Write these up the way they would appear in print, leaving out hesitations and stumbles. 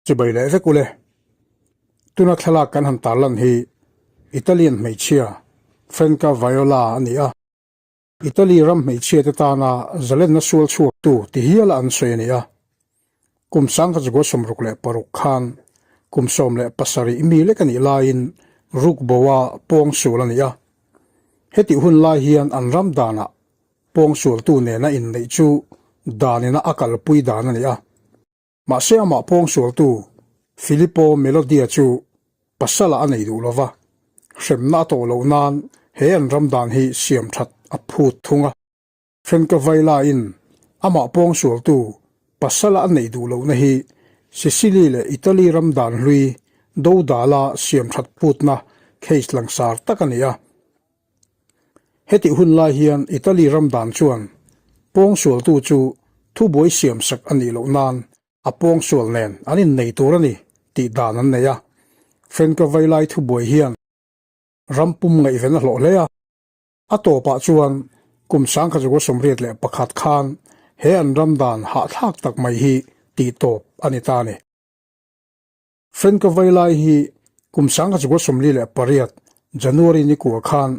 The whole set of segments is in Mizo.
Chibai leh vek ule. Tuna thlalak kan han tarlan hi Italian hmeichhia Franca Viola a ni a. Italy ram hmeichhia te tana zalenna sual chhuaktu ti hiala an sawi a ni a. Kum 1966 khan kum 17 mi lek a nih laiin rukboa pawngsual a ni a. Hetih hun lai hian an ram danah pawngsualtu nena inneih chu danina a kalpui dan a ni a. Mahse amah pawngsualtu Filippo Melodia chu pasala a nei duh lo va, hremna a tawh loh nan he an ram dan hi siam that a phut thung a. Francavilla-in amah pawngsualtu pasala a neih duh lohna hi Sicily leh Italy ram dan hlui dodala siam that phutna case langsar tak a ni a. Hetih hun lai hian Italy ram dan chuan pawngsualtu chu thubuai siamsak a nih loh nan a pawngsual nen an innei tur a ni tih dan an nei a. Franca Vailai thubuai hian ram pum ngaihven a hlawh hle a. A tawpah chuan kum 1981 khan he an ram dan hahthlak tak mai hi tihtawp a ni ta a ni. Franco Vailai hi kum 1948 January ni kua khan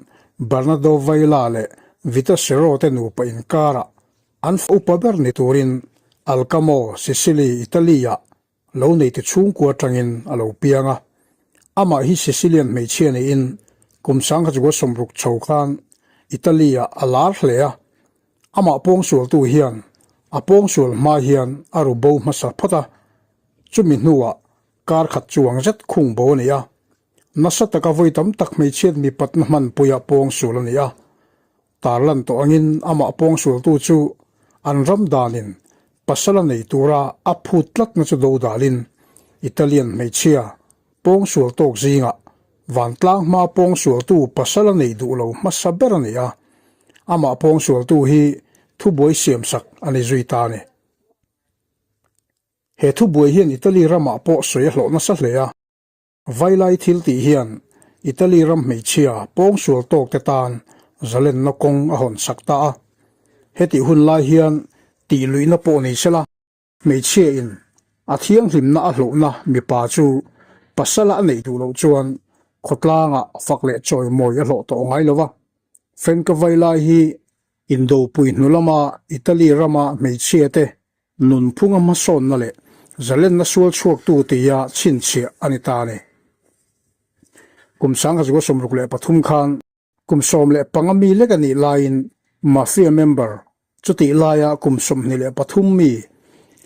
Bernardo Vaila leh Vita Sero te nupa inkarah an fa upa ber ni turin Alcamo, Sicily, Italy-ah lo neite chhungkua atangin a lo piang a. Amah hi Sicilian hmeichhia niin kum 1960 chho khan Italy-ah a lar hle a. Amah pawngsualtu hian a pawngsual hma hian a ru bo hmasa phawt a, chumi hnuah kar khat chuang zet khung bo a ni a. Nasa taka vawi tam tak hmeichhiat mipatna hmanpuia pawngsual a ni a. Tarlan tawh angin amah pawngsualtu chu an ram danin pasal a nei tura a phut tlatna chu dodalin Italian hmeichhia pawngsual tawk zingah vantlang hma pawngsualtu pasal a nei duh lo hmasa ber a ni a, amah pawngsualtu hi thubuai siamsak a ni zui ta a ni. He thubuai hian Italy ramah pawh sawi a hlawh nasa hle a, Vailai thil tih hian Italy ram hmeichhia pawngsual tawkte tan zalenna kawng a hawn sak ta a. Hetih hun lai hian tih luihna pawh ni sela, hmeichhia in a thianghlimna a hlawhna mipa chu pasala a neih duh loh chuan khawtlangah fak leh chawimawi a hlawh tawh ngai lo va. Franca Vailai hi Indopui hnu lama Italy rama hmeichhia te Nunphunga hmasawnna leh zalenna sual chhuaktu tia chhinchhiah a ni ta a ni. Kum 1963 khan kum 15 mi lek a nih laiin Mafia member chutih laia kum 23 mi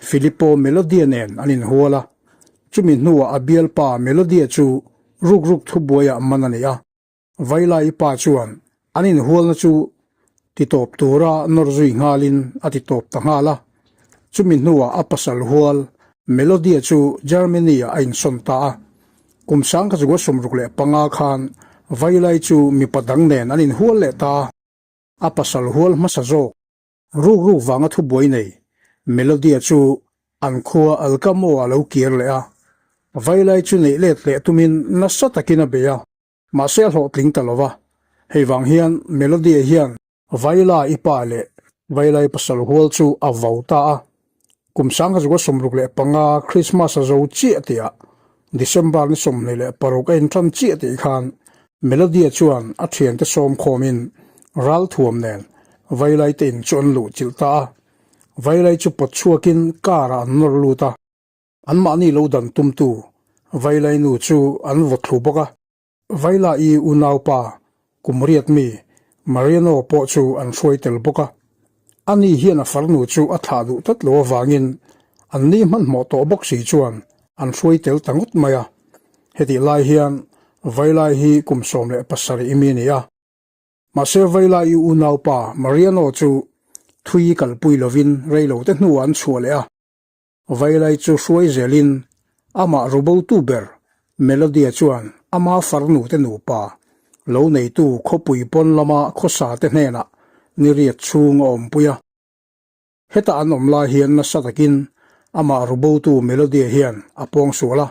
Filippo Melodia nen an inhual a, chumi hnuah a bialpa Melodia chu rukruk thubuaiah man a ni a. Vailai pa chuan an inhualna chu titawp tura nawr zui nghalin a titawp ta nghal a. Chumi hnuah a pasal hual Melodia chu Germany-ah a insawn ta a. Kum 1965 khan Vailai chu mipa dang nen an inhual leh ta a. A pasal hual hmasa zawk rukruk vanga thubuai nei Melodia chu an khua Alcamo-ah a lo kir leh a. Vailai chu neih let leh tumin nasa takin a bei a. Mahse a hlawhtling ta lo va, hei vang hian Melody hian Vaila i pa leh Vaila i pasal hual chu a vau ta a. Kum 1965 Christmas a zo chiah tihah December ni 26 a inṭan chiah tih khan Melody chuan a ṭhiante sawm khawmin ralthuam nen Vailai te in chu an luh chilh ta a. Vailai chu pawt chhuakin car ah an nawr lut a. Anmahni lo dan tumtu Vailai nu chu an vaw thlu bawk a. Vaila-i unaupa kum riat mi Mariano pawh chu an hruai tel bawk a. Ani hian a farnu chu a thlah duh tlat lo avangin anni hmanhmawh tawh bawk si chuan an hruai tel ta ngawt mai a. Hetih lai hian Vailai hi kum 17 i mi a ni a. Mahse Vaila-i unaupa Mariano chu thui kalpui lovin reilote hnuah an chhuah leh a. Vailai chu hruai zelin amah rubotu ber Melodia chuan ama farnu te nupa lo neitu khawpui pawn lama khawsa te hnenah niriat chhung a awmpui a. Heta an awm lai hian nasa takin amah rubotu Melodia hian a pawng sual a.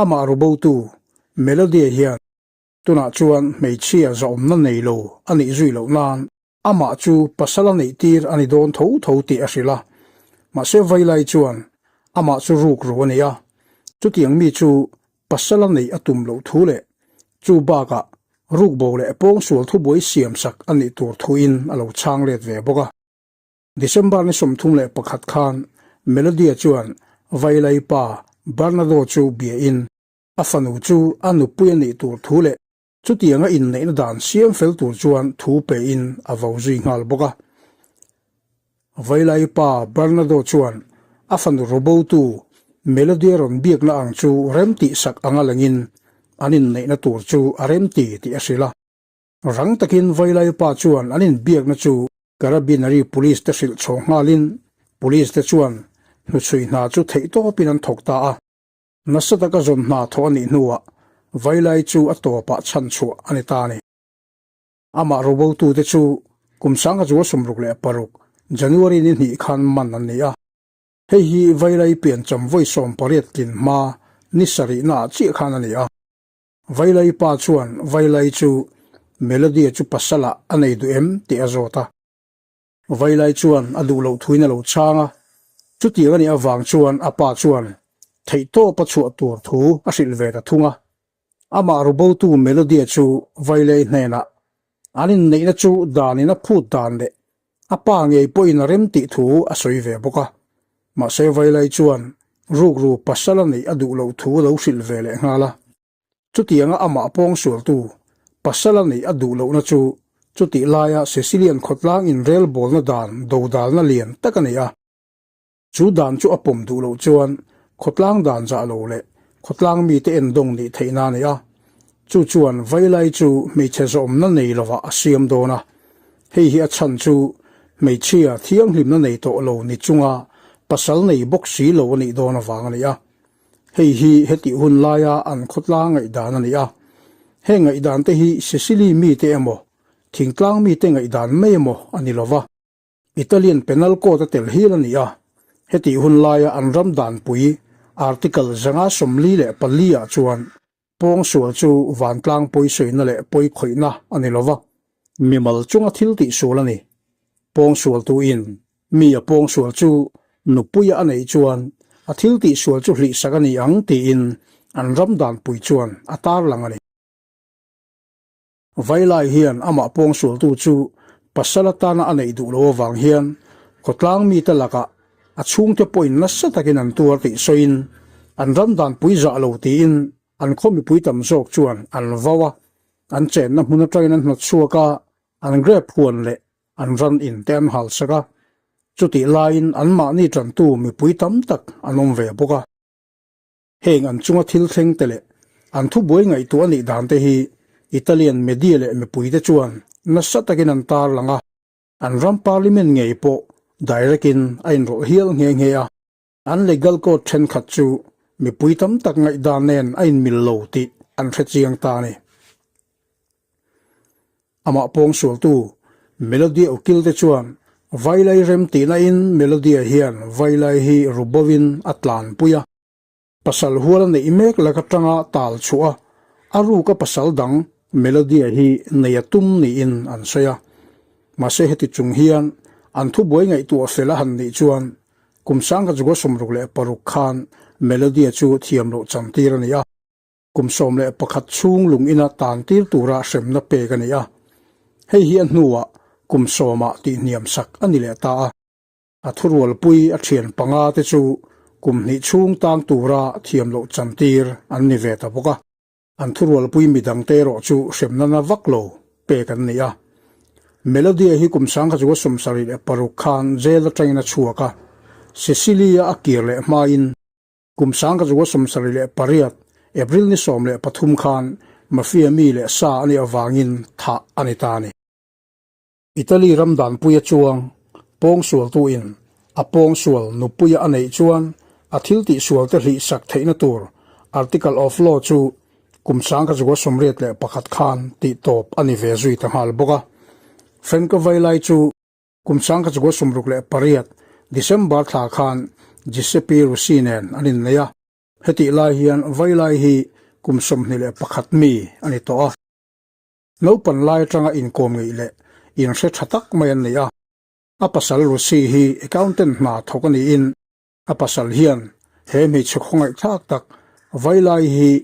Amah rubotu Melodia hian tunah chuan hmeichhia zahawmna nei lo a nih zui loh nan Amah chu pasal a neih tir a ni dawn tho tho tih a hrilh a, mahse Vailai chuan amah chu ruk ru a ni a. Chutiang mi chu pasala neih a tum loh thu leh chu bakah rukbo leh pawngsual thubuai siamsak a nih tur thuin a lo chhang let ve bawk a. December ni 31 khan Melodia chuan Vailai pa Bernardo chu biain a fanu chu a nupui a nih tur thu leh chutianga inneihna dan siam fel tur chuan thu pein a vo zui nghal bawk a. Vailai pa Bernardo chuan a fanu rubotu Melodia rawn biakna ang chu remtih sak anga langin an inneihna tur chu a remti tih a hrilh a. Rang takin Vailai pa chuan an inbiakna chu Carabineri Police te hrilh chho nghalin Police te chuan hnuchhui hna chu theihtawpin an thawk ta a. Nasa taka zawn hna thawh a nih hnuah Vailai chu a tawpah chhanchhuah a ni ta a ni. Amah robotute chu kum 1966 January ni hnih khan man an ni a. Hei hi Vailai piancham vawi 18 tlin hma ni sarihnaah chiah khan a ni a. Vailai pa chuan Vailai chu Melodia chu pasalah a nei duh em tih a zawt a. Vailai chuan a duh loh thuin a lo chhang a, chutiang a nih avang chuan a pa chuan theihtawp a chhuah tur thu a hrilh ve ta thung a. Amah rubotu Melodia chu Vailai hnenah an inneihna chu danin a phut dan leh a pa ngei pawhin a rem tih thu a sawi ve bawk a. Mahse Vailai chuan rukru pasal a neih a duh loh thu a lo hrilh ve leh nghal a. Chutianga amah pawngsualtu pasal a neih a duh lohna chu chutih laia Sicilian khawtlang inrelbawlna dan dodalna lian tak a ni a. Chu dan chu a pawm duh loh chuan khawtlang dan zah lo leh khawtlang mite endawng nih theihna a ni a. Chu chuan Vailai chu hmeichhe zawmna nei lovah a siam dawn a. Hei hi a chhan chu hmeichhia thianghlimna nei tawh lo ni chunga pasal nei bawk si lo a nih dawn avang a ni a. Hei hi hetih hun laia an khawtlang ngaihdan a ni a. Heng ngaihdan te hi Sicily mite emaw, thingtlang mite ngaihdan mai emaw a ni lo va. Italian Penal Code a tel hial a ni a. Hetih hun laia an ram danpui Article 194 ah chuan pawngsual chu vantlang pawisawiina leh pawikhawihna a ni lo va, mimal chunga thil tihsual a ni. Pawngsualtuin Mi a pawngsual chu nupuia a neih chuan a thil tihsual chu hlihsak a ni ang tiin an ram danpui chuan a tarlang a ni. Vailai hian amah pawngsualtu chu pasal atana a neih duh loh avang hian khawtlang mite lakah a chhungte pawhin nasa takin an tuar tih sawiin an ram danpui zah lo tiin an khaw mipui tam zawk chuan an vau a, an chenna hmun atangin an hnawtchhuak a, an grep huan leh an ran in te an halsak a, chutih laiin anmahni tantu mipui tam tak an awm ve bawk a. Heng an chunga thil thleng te leh an thubuai ngaihtuah a nih dan te hi Italian media leh mipui te chuan nasa takin an tarlang a, an ram parliament ngei pawh direct in a inrawlh hial nghe nghe a. An legal code thenkhat chu mipui tam tak ngaihdan nen a inmil lo tih an hre chiang ta a ni. Amah pawngsualtu Melodia ukil te chuan Vailai rem tihna in Melodia hian Vailai hi rubovin a tlanpui a. Pasal hual a neih mek lak atanga tal chhuah a, a ruka pasal dang Melodia hi nei a tum niin an sawi a. Mahse heti chung hian an thubuai ngaihtuah fel a han nih chuan kum 1966 khan Melodia chu thiam loh chantir a ni a, kum 11 chhung lung ina tantir tura hremna pek a ni a. Hei hi a hnuah kum sawmah tihhniam sak a ni leh ta a. A thurualpui a thian panga te chu kum hnih chhung tang tura thiam loh chantir an ni ve ta bawk a. An thurualpui midangte erawh chu hremna na vak lo pek an ni a. Melodia hi kum 1976 khan jail atangin a chhuak a, Sicily-a a kir leh hmain kum 1978 April ni 13 khan Mafia mi leh sa a nih avangin thah a ni ta a ni. Italy ram danpuia chuang pawngsualtuin a pawngsual nupuia a neih chuan a thil tihsualte hlihsak theihna tur Article of Law chu kum 1981 khan tihtawp a ni ve zui ta nghal bawk a. Franco Vailai chu kum 1968 December thla khan Giuseppe Rossi nen an innei a, hetih lai hian Vailai hi kum 21 mi a ni tawh a. Naupan lai atanga inkawm ngeih leh inhre tha tak mai an nei a. A pasal Rossi hi accountant hna thawk a niin a pasal hian he hmeichhe khawngaihthlak tak. Vailai hi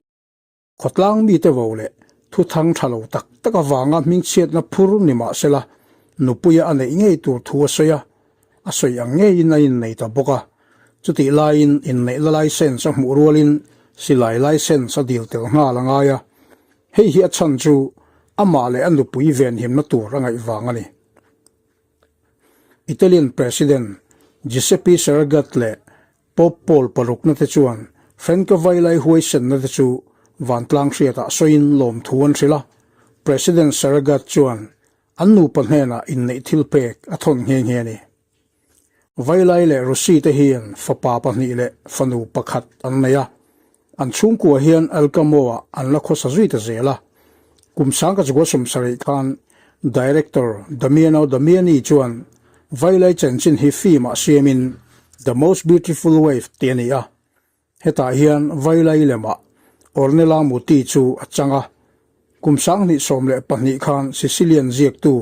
khawtlang mite vo leh thuthang tha lo tak tak avanga hmingchhiatna phur ni mah sela, nupuia a neih ngei tur thu a sawi a, a sawi ang ngeiin a innei ta bawk a. Chutih laiin inneihna license a hmuh rualin silai license a dil tel nghal a ngai a, hei hi a chhan chu amah leh a nupui venhimna tur a ngaih vang a ni. Italian President Giuseppe Saragat leh Pope Paul parukna te chuan Franco Vailai huaisenna te chu vantlang hriatah sawiin lawmthu an hrilh a, President Saragat chuan an nupa hnenah inneih thilpek a thawn nghe nghe a ni. Vailai leh Rossi te hian fapa pahnih leh fanu pakhat an nei a, an chhungkua hian Alcamo-ah an la khawsa zui ta zel a. Kum sangka chukua sawmsarih khan Director Damiano Damiani chuan Vailai chanchin hi film-ah siamin The Most Beautiful Wave tih a ni a. Hetah hian Vailai lemah Ornella Muti chu a chang a. Kum 2012 khan Sicilian ziaktu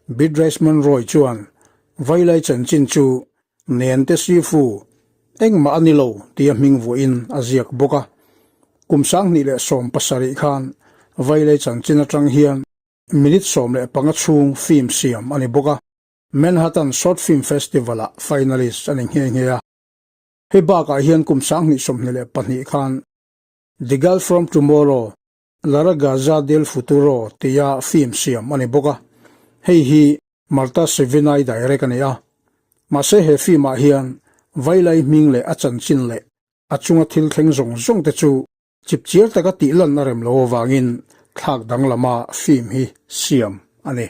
Beatrice Monroy chuan Vailai chanchin chu Nente Sifu engmah a ni lo tia hming vuahin a ziak bawk a. Kum 2017 khan Vailai chanchin atang hian minute 15 chhung film siam a ni bawk a. Manhattan Short Film Festival-ah finalist a ni nghe nghe a. Hei bakah hian kum 2022 khan The Girl From Tomorrow, La Ragazza del Futuro tia film siam a ni bawk a, hei hi Marta Sevinai direct a ni a. Mahse he film ah hian Vailai hming leh a chanchin leh a chunga thil thleng zawng zawng te chu chipchiar taka tih lan a rem lo avangin thlak danglama film hi siam a ni.